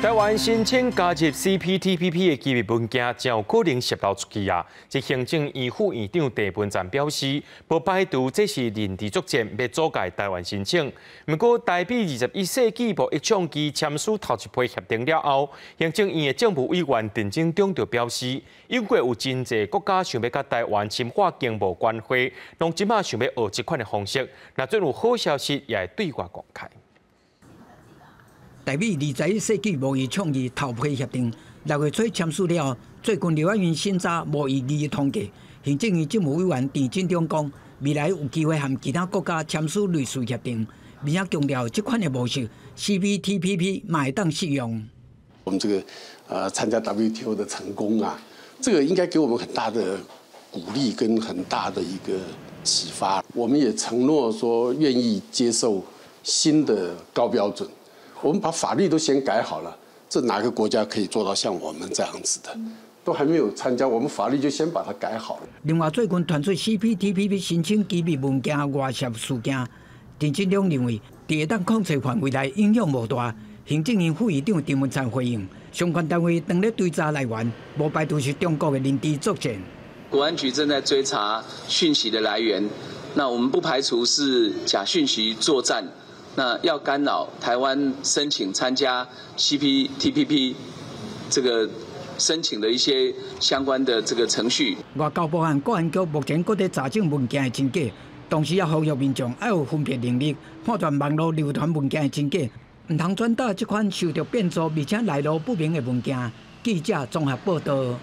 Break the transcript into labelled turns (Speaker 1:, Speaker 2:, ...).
Speaker 1: 台灣申請加入 CPTPP 的機密文件，真有可能洩露出去啊！這行政院副院長鄭文燦表示，無排除這是認知作戰，欲阻礙台灣申請。毋過，台美21世紀貿易倡議簽署頭一批協定了後，行政院的政務委員陳進忠就表示，英國有真濟國家想欲佮台灣深化經貿關係，攏這馬想欲學這款的方式。若準有好消息，也會對外公開。
Speaker 2: 台美21世紀貿易倡議頭批協定6月初簽署了後，最近立法院審查無異議通過。行政院政務委員陳進忠講，未來有機會和其他國家簽署類似協定，並且強調這款的模式 CPTPP 嘛會當適用。
Speaker 3: 我們這個參加 WTO 的成功啊，這個應該給我們很大的鼓勵跟很大的一個啟發。我們也承諾說願意接受新的高標準。我們把法律都先改好了，這哪個國家可以做到像我們這樣子的？都還沒有參加，我們法律就先把它改好了。
Speaker 2: 另外，最近傳出 CPTPP 申請機密文件外洩事件，陳進忠認為，佇會當控制範圍內影響無大。行政院副院長陳文燦回應，相關單位當咧追查來源，無排除是中國的認知作戰。
Speaker 4: 國安局正在追查訊息的來源，那我們不排除是假訊息作戰。那要干擾台灣申請參加 CPTPP 這個申請的一些相關的這個程序。
Speaker 2: 外交部和國安局目前閣佇查證文件的真假，同時也呼籲民眾愛有分辨能力，判斷網路流傳文件的真假，毋通轉達這款受著變造而且來路不明的文件。記者綜合報道。